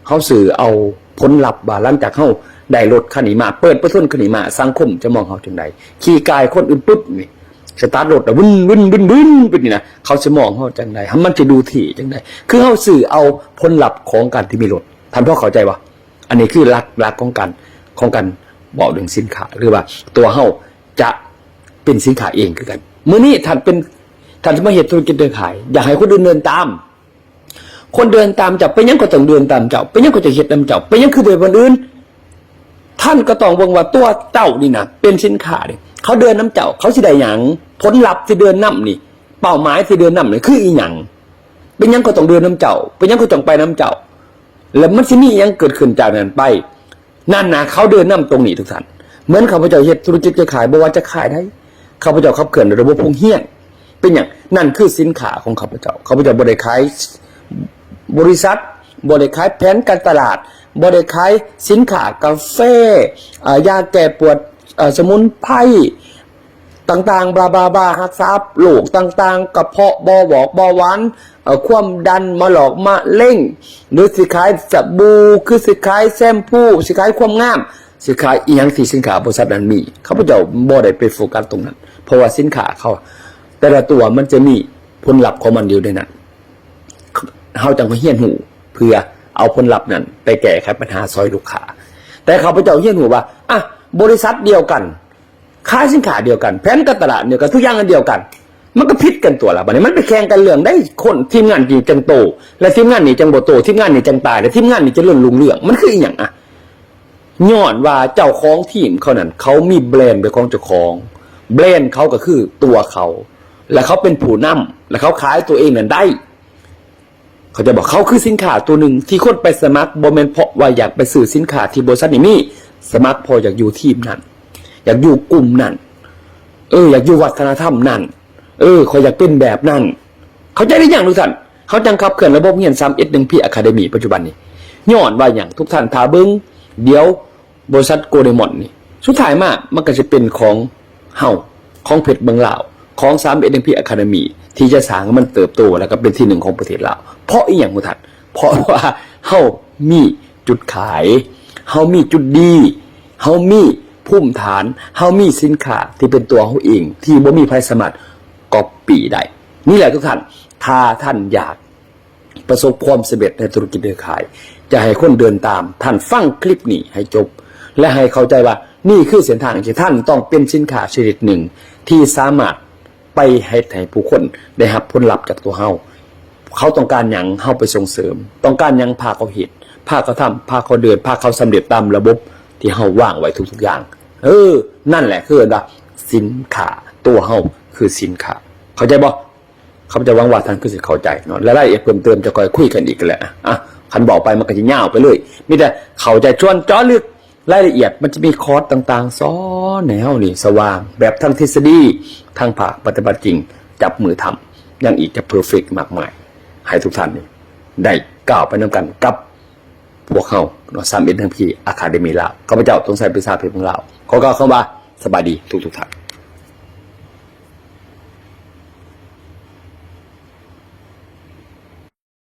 ເຮົາຊື້ເອົາຜົນລັບວ່າ ຫຼັງຈາກເຮົາໄດ້ລົດຄັນນີ້ມາ ເປີດປະທຸນຄັນນີ້ມາ ສັງຄົມຈະມອງເຮົາຈັ່ງໃດ? ຂີ່ກາຍຄົນອື່ນປຶບນີ້ ສະຕາດລົດແລ້ວ ວຶນ ວຶນ ວຶນ ວຶນ ເປັນນີ້ນະ ເຂົາຊິມອງເຮົາຈັ່ງໃດ? ມັນຊິດູເທ່ຈັ່ງໃດ? ຄືເຮົາຊື້ເອົາຜົນລັບຂອງການທີ່ມີລົດ. ທ່ານພໍເຂົ້າໃຈບໍ່? ອັນນີ້ຄືຫຼັກ ຫຼັກຂອງການ ຂອງການເວົ້າເລື່ອງສິນຄ້າ ຫຼືວ່າຕົວເຮົາຈະເປັນສິນຄ້າເອງຄືກັນ. ມື້ນີ້ທ່ານເປັນ ທ່ານຊິມາເຮັດທຸລະກິດເດີນຂາຍ ຢາກໃຫ້ຄົນອື່ນເດີນຕາມ ຄົນເດີນຕາມເຈົ້າ ເປັນຫຍັງຂ້ອຍຕ້ອງເດີນຕາມເຈົ້າ? ເປັນຫຍັງຂ້ອຍຈະເຮັດນຳເຈົ້າ? ເປັນຫຍັງຄືບໍ່ເຮັດບ່ອນອື່ນ? ທ່ານກໍຕ້ອງເບິ່ງວ່າຕົວເຈົ້ານີ້ນະ ເປັນສິນຄ້ານີ້ ເຂົາເດີນນຳເຈົ້າ ເຂົາຊິໄດ້ຫຍັງ? ຜົນລັບທີ່ເດີນນຳນີ້ ເປົ້າໝາຍທີ່ເດີນນຳນີ້ຄືອີ່ຫຍັງ? ເປັນຫຍັງຂ້ອຍຕ້ອງເດີນນຳເຈົ້າ? ເປັນຫຍັງຂ້ອຍຕ້ອງໄປນຳເຈົ້າ? ແລ້ວມັນຊິມີຫຍັງເກີດຂຶ້ນຈາກນັ້ນໄປ? ນັ້ນນະ ເຂົາເດີນນຳຕົງນີ້ທຸກທ່ານ. ເໝືອນຂ້າພະເຈົ້າເຮັດທຸລະກິດເຄື່ອຂາຍ ບໍ່ວ່າຈະຂາຍໃດ ຂ້າພະເຈົ້າຂັບເຄື່ອນໂດຍລະບົບໂຮງຮຽນ. ເປັນຫຍັງ? ນັ້ນຄືສິນຄ້າຂອງຂ້າພະເຈົ້າ. ຂ້າພະເຈົ້າບໍ່ໄດ້ຂາຍບໍລິສັດ, ບໍ່ໄດ້ຂາຍແຜນການຕະຫຼາດ, ບໍ່ໄດ້ຂາຍສິນຄ້າກາເຟ, ເອີ່, ຢາແກ້ປວດ, ເອີ່, ສະໝຸນໄພຕ່າງໆ, ບລາບລາບລາ, ຮັກສາໂລກຕ່າງໆ, ກະເພາະ, ເບົາຫວອກເບົາຫວານ, ເອີ່, ຄວາມດັນ, ມະຫຼອກມະເລັງ, ຫຼື ຊິຂາຍສະບູ, ຄືຊິຂາຍແຊມພູ, ຊິຂາຍຄວາມງາມ, ຊິຂາຍອີ່ຫຍັງທີ່ສິນຄ້າບໍລິສັດນັ້ນມີ, ຂ້າພະເຈົ້າບໍ່ໄດ້ໄປໂຟກັສຕົງນັ້ນ, ເພາະວ່າສິນຄ້າເຂົາແຕ່ລະຕົວມັນຈະມີຜົນລັບຂອງມັນຢູ່ໃນນັ້ນ. ເຮົາຈັ່ງຮຽນຮູ້ເພື່ອເອົາຜົນລັບນັ້ນໄປແກ້ໄຂບັນຫາຊ່ອຍລູກຄ້າ. ແຕ່ຂ້າພະເຈົ້າຮຽນຮູ້ວ່າ, ອະ, ບໍລິສັດດຽວກັນ, ຂາຍສິນຄ້າດຽວກັນ, ແຜນການຕະຫຼາດດຽວກັນ, ທຸກຢ່າງອັນດຽວກັນ, ມັນກໍຜິດກັນຕົວະລະ. ບາດນີ້ມັນໄປແຂ່ງກັນເລື່ອງໃດ? ຄົນ ທີມງານນີ້ຈັ່ງໂຕ ແລະ ທີມງານນີ້ຈັ່ງບໍ່ໂຕ, ທີມງານນີ້ຈັ່ງຕາຍ ແລະ ທີມງານນີ້ຈະເລີນຮຸ່ງເຮືອງ. ມັນຄືອີ່ຫຍັງອະ? ຍ້ອນວ່າເຈົ້າຂອງທີມເຂົານັ້ນ ເຂົາມີແບຣນເປັນຂອງເຈົ້າຂອງ, ແບຣນເຂົາກໍຄືຕົວເຂົາ ແລະ ເຂົາເປັນຜູ້ນຳ ແລະ ເຂົາຂາຍຕົວເອງນັ້ນໄດ້. ເຂົາເຈົ້າບອກເຂົາຄືສິນຄ້າຕົວໜຶ່ງທີ່ຄົນໄປສະໝັກ ບໍ່ແມ່ນເພາະວ່າຢາກໄປຊື້ສິນຄ້າທີ່ບໍລິສັດນີ້ມີ, ສະໝັກເພາະຢາກຢູ່ທີມນັ້ນ, ຢາກຢູ່ກຸ່ມນັ້ນ, ເອີ, ຢາກຢູ່ວັດທະນະທຳນັ້ນ, ເອີ, ຂ້ອຍຢາກເປັນແບບນັ້ນ. ເຂົ້າໃຈຫຼືຍັງທຸກທ່ານ? ເຮົາຈັ່ງຂັບເຄື່ອນລະບົບຮຽນ ສາມເອັດໜຶ່ງພີ Academy ປັດຈຸບັນນີ້. ຍ້ອນວ່າຫຍັງ? ທຸກທ່ານຖ້າເບິ່ງ, ດຽວ ບໍລິສັດໂກລເດມອນນີ້ ສຸດທ້າຍມາມັນກໍຊິເປັນຂອງເຮົາ, ຂອງເພັດເມືອງລາວ, ຂອງສາມເອັດໜຶ່ງພີ Academy ທີ່ຈະສ້າງໃຫ້ມັນເຕີບໂຕ ແລ້ວກໍເປັນທີໜຶ່ງຂອງປະເທດລາວ. ເພາະອີ່ຫຍັງຮູ້ທ່ານ? ເພາະວ່າເຮົາມີຈຸດຂາຍ, ເຮົາມີຈຸດດີ, ເຮົາມີພູມຖານ, ເຮົາມີສິນຄ້າທີ່ເປັນຕົວເຮົາເອງ ທີ່ບໍ່ມີໃຜສາມາດ copy ໄດ້. ນີ້ແຫຼະທຸກທ່ານ, ຖ້າທ່ານຢາກປະສົບຄວາມສຳເລັດໃນທຸລະກິດເດີຂາຍ, ຈະໃຫ້ຄົນເດີນຕາມ, ທ່ານຟັງຄລິບນີ້ໃຫ້ຈົບ ແລະ ໃຫ້ເຂົ້າໃຈວ່ານີ້ຄືເສັ້ນທາງທີ່ທ່ານຕ້ອງເປັນສິນຄ້າຊະນິດໜຶ່ງທີ່ສາມາດ ໄປເຮັດໃຫ້ຜູ້ຄົນໄດ້ຮັບຜົນລັບຈາກຕົວເຮົາ. ເຂົາຕ້ອງການຫຍັງ ເຮົາໄປສົ່ງເສີມ, ຕ້ອງການຫຍັງ ພາເຂົາເຮັດ, ພາເຂົາທຳ, ພາເຂົາເດີນ, ພາເຂົາສຳເລັດຕາມລະບົບທີ່ເຮົາວາງໄວ້ທຸກໆຢ່າງ. ເອີ ນັ້ນແຫຼະຄືເອີ້ນວ່າສິນຄ້າ, ຕົວເຮົາຄືສິນຄ້າ. ເຂົ້າໃຈບໍ່? ຂ້າພະເຈົ້າຫວັງວ່າທ່ານຄືຊິເຂົ້າໃຈເນາະ. ລາຍລະອຽດເພີ່ມເຕີມຈະຄ່ອຍຄຸຍກັນອີກແຫຼະ. ອ່ະ ຄັນເວົ້າໄປມັນກໍຊິຍາວໄປເລີຍ, ມີແຕ່ເຂົ້າໃຈສ່ວນເຈາະເລິກ ລາຍລະອຽດມັນຈະມີຄອດຕ່າງໆ ສອນໃຫ້ເຮົານີ້ສະຫວ່າງ ແບບທັງທິດສະດີ ທັງພາກປະຕິບັດຈິງ ຈັບມືທຳ ຍັງອີກຈະເພີເຟັກມາກມາຍ ໃຫ້ທຸກທ່ານນີ້ໄດ້ກ້າວໄປນຳກັນກັບພວກເຮົາເນາະ ສາມເອັດ ໜຶ່ງ P Academy ລາວ. ຂ້າພະເຈົ້າ ຕົງໄຊ ປີຊາ ເພັດເມືອງລາວ ຂໍກ່າວຄຳວ່າສະບາຍດີທຸກໆທ່ານ.